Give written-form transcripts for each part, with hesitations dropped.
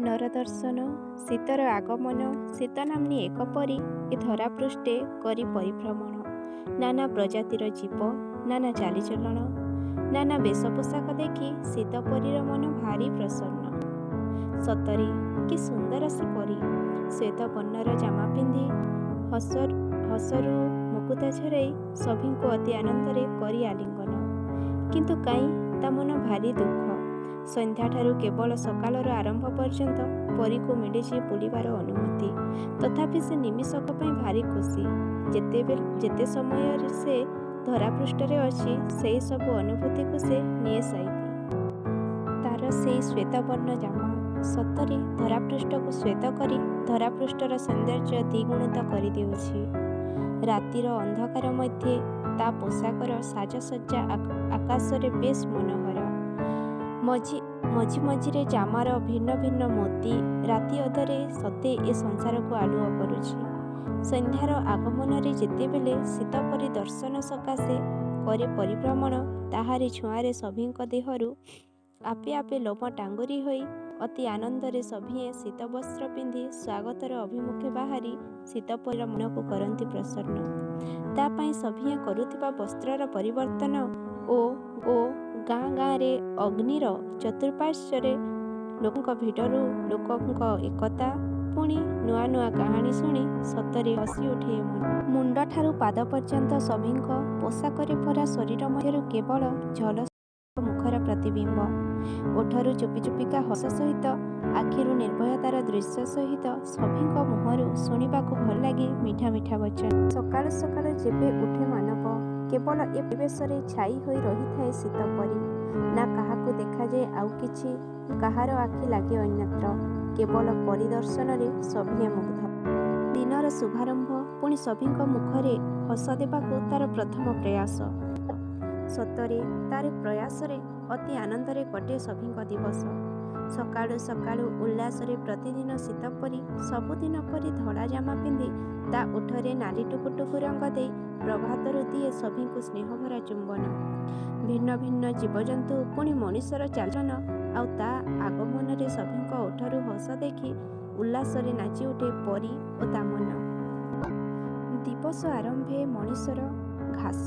ନରଦର୍ଶନ, ଶୀତର ଆଗମନ, ଶୀତନାମ୍ନୀ ଏକ ପରୀ ଏ ଧରାପୃଷ୍ଠେ କରି ପରିଭ୍ରମଣ। ନାନା ପ୍ରଜାତିର ଜୀବ, ନାନା ଚାଲିଚଳଣ, ନାନା ବେଶପୋଷାକ ଦେଖି ଶୀତପରୀର ମନ ଭାରି ପ୍ରସନ୍ନ। ସତରେ କି ସୁନ୍ଦର ସେ ପରୀ! ଶ୍ୱେତବର୍ଣ୍ଣର ଜାମା ପିନ୍ଧି ହସରୁ ମୁକୁତା ଝରାଇ ସଭିଙ୍କୁ ଅତି ଆନନ୍ଦରେ କରି ଆଲିଙ୍ଗନ। କିନ୍ତୁ କାହିଁ ତା ମନ ଭାରି ଦୁଃଖ। ସନ୍ଧ୍ୟାଠାରୁ କେବଳ ସକାଳର ଆରମ୍ଭ ପର୍ଯ୍ୟନ୍ତ ପରୀକୁ ମିଳିଛି ବୁଲିବାର ଅନୁମତି। ତଥାପି ସେ ନିମିଷକ ପାଇଁ ଭାରି ଖୁସି। ଯେତେ ସମୟ ସେ ଧରାପୃଷ୍ଠରେ ଅଛି, ସେହି ସବୁ ଅନୁଭୂତିକୁ ସେ ନିଏ ସାଇତି। ତାର ସେଇ ଶ୍ୱେତବର୍ଣ୍ଣ ଜାମା ସତରେ ଧରାପୃଷ୍ଠକୁ ଶ୍ୱେତ କରି ଧରାପୃଷ୍ଠର ସୌନ୍ଦର୍ଯ୍ୟ ଦ୍ୱିଗୁଣିତ କରିଦେଉଛି। ରାତିର ଅନ୍ଧକାର ମଧ୍ୟେ ତା ପୋଷାକର ସାଜସଜ୍ଜା ଆକାଶରେ ବେଶ୍ ମନୋହର। ମଝି ମଝି ମଝିରେ ଜାମାର ଭିନ୍ନ ଭିନ୍ନ ମୋତି ରାତି ଅଧରେ ସତେ ଏ ସଂସାରକୁ ଆଲୁଅ କରୁଛି। ସନ୍ଧ୍ୟାର ଆଗମନରେ ଯେତେବେଳେ ଶୀତପରୀ ଦର୍ଶନ ସକାଶେ କରେ ପରିଭ୍ରମଣ, ତାହାରି ଛୁଆଁରେ ସଭିଙ୍କ ଦେହରୁ ଆପେ ଆପେ ଲୋମ ଟାଙ୍ଗୁରି ହୋଇ ଅତି ଆନନ୍ଦରେ ସଭିଏଁ ଶୀତବସ୍ତ୍ର ପିନ୍ଧି ସ୍ୱାଗତର ଅଭିମୁଖେ ବାହାରି ଶୀତପରୀର ମନକୁ କରନ୍ତି ପ୍ରସନ୍ନ। ତା ପାଇଁ ସଭିଏଁ କରୁଥିବା ବସ୍ତ୍ରର ପରିବର୍ତ୍ତନ ଓ ଗାଁ ଗାଁରେ ଅଗ୍ନିର ଚତୁଃପାର୍ଶ୍ୱରେ ଲୋକଙ୍କ ଭିଡ଼ରୁ ଲୋକଙ୍କ ଏକତା, ପୁଣି ନୂଆ ନୂଆ କାହାଣୀ ଶୁଣି ସତରେ ହସିଉଠେ ଏ ମନ। ମୁଣ୍ଡଠାରୁ ପାଦ ପର୍ଯ୍ୟନ୍ତ ସଭିଙ୍କ ପୋଷାକରେ ଭରା ଶରୀର ମଧ୍ୟରୁ କେବଳ ଝଲସ ମୁଖର ପ୍ରତିବିମ୍ବ। ଓଠରୁ ଚୁପିଚୁପିକା ହସ ସହିତ ଆଖିରୁ ନିର୍ଭୟତାର ଦୃଶ୍ୟ ସହିତ ସଭିଙ୍କ ମୁହଁରୁ ଶୁଣିବାକୁ ଭଲଲାଗେ ମିଠା ମିଠା ବଚନ। ସକାଳୁ ସକାଳୁ ଯେବେ ଉଠେ ମାନବ, କେବଳ ଏ ପରିବେଶରେ ଛାଇ ହୋଇ ରହିଥାଏ ଶୀତପରୀ। ନା କାହାକୁ ଦେଖାଯାଏ ଆଉ କିଛି, ନା କାହାର ଆଖି ଲାଗେ ଅନ୍ୟତ୍ର। କେବଳ ପରୀ ଦର୍ଶନରେ ସଭିଏଁ ମୁଗ୍ଧ। ଦିନର ଶୁଭାରମ୍ଭ ପୁଣି ସଭିଙ୍କ ମୁଖରେ ହସ ଦେବାକୁ ତାର ପ୍ରଥମ ପ୍ରୟାସ। ସତରେ ତାରି ପ୍ରୟାସରେ ଅତି ଆନନ୍ଦରେ କଟେ ସଭିଙ୍କ ଦିବସ। ସକାଳୁ ସକାଳୁ ଉଲ୍ଲାସରେ ପ୍ରତିଦିନ ଶୀତପରୀ ସବୁଦିନ ପରି ଧଳା ଜାମା ପିନ୍ଧି ତା ଓଠରେ ନାଲି ଟୁକୁଟୁକୁ ରଙ୍ଗ ଦେଇ ପ୍ରଭାତରୁ ଦିଏ ସଭିଙ୍କୁ ସ୍ନେହଭରା ଚୁମ୍ବନ। ଭିନ୍ନ ଭିନ୍ନ ଜୀବଜନ୍ତୁ ପୁଣି ମଣିଷର ଚାଲିଚଳନ ଆଉ ତା ଆଗମନରେ ସଭିଙ୍କ ଓଠରୁ ହସ ଦେଖି ଉଲ୍ଲାସରେ ନାଚିଉଠେ ପରୀ ଓ ତା ମନ। ଦିବସ ଆରମ୍ଭେ ମଣିଷର ଘାସ,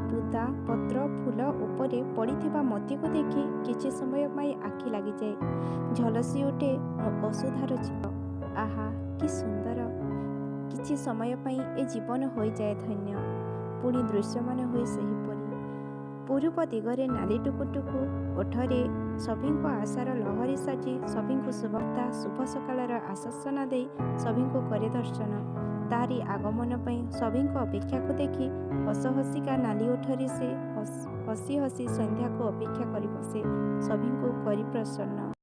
ବୁଦା, ପତ୍ର, ଫୁଲ ଉପରେ ପଡ଼ିଥିବା ମୋତିକୁ ଦେଖି କିଛି ସମୟ ପାଇଁ ଆଖି ଲାଗିଯାଏ। ଝଲସି ଉଠେ ବସୁଧାର ଚିତ୍ର। ଆହା, କି ସୁନ୍ଦର! କିଛି ସମୟ ପାଇଁ ଏ ଜୀବନ ହୋଇଯାଏ ଧନ୍ୟ। ପୁଣି ଦୃଶ୍ୟମାନ ହୁଏ ସେହିପରି। ପୂରୁବ ଦିଗରେ ନାଲି ଟୁକୁଟୁକୁ ଓଠରେ ସଭିଙ୍କ ଆଶାର ଲହରୀ ସାଜି ସଭିଙ୍କୁ ଶୁଭବାର୍ତ୍ତା, ଶୁଭ ସକାଳର ଆଶ୍ୱାସନା ଦେଇ ସଭିଙ୍କୁ କରେ ଦର୍ଶନ। ତାରି ଆଗମନ ପାଇଁ ସଭିଙ୍କ ଅପେକ୍ଷାକୁ ଦେଖି ହସ ହସିକା ନାଲି ଓଠରେ ସେ ହସି ହସି ସନ୍ଧ୍ୟାକୁ ଅପେକ୍ଷା କରି ବସେ ସଭିଙ୍କୁ କରି ପ୍ରସନ୍ନ।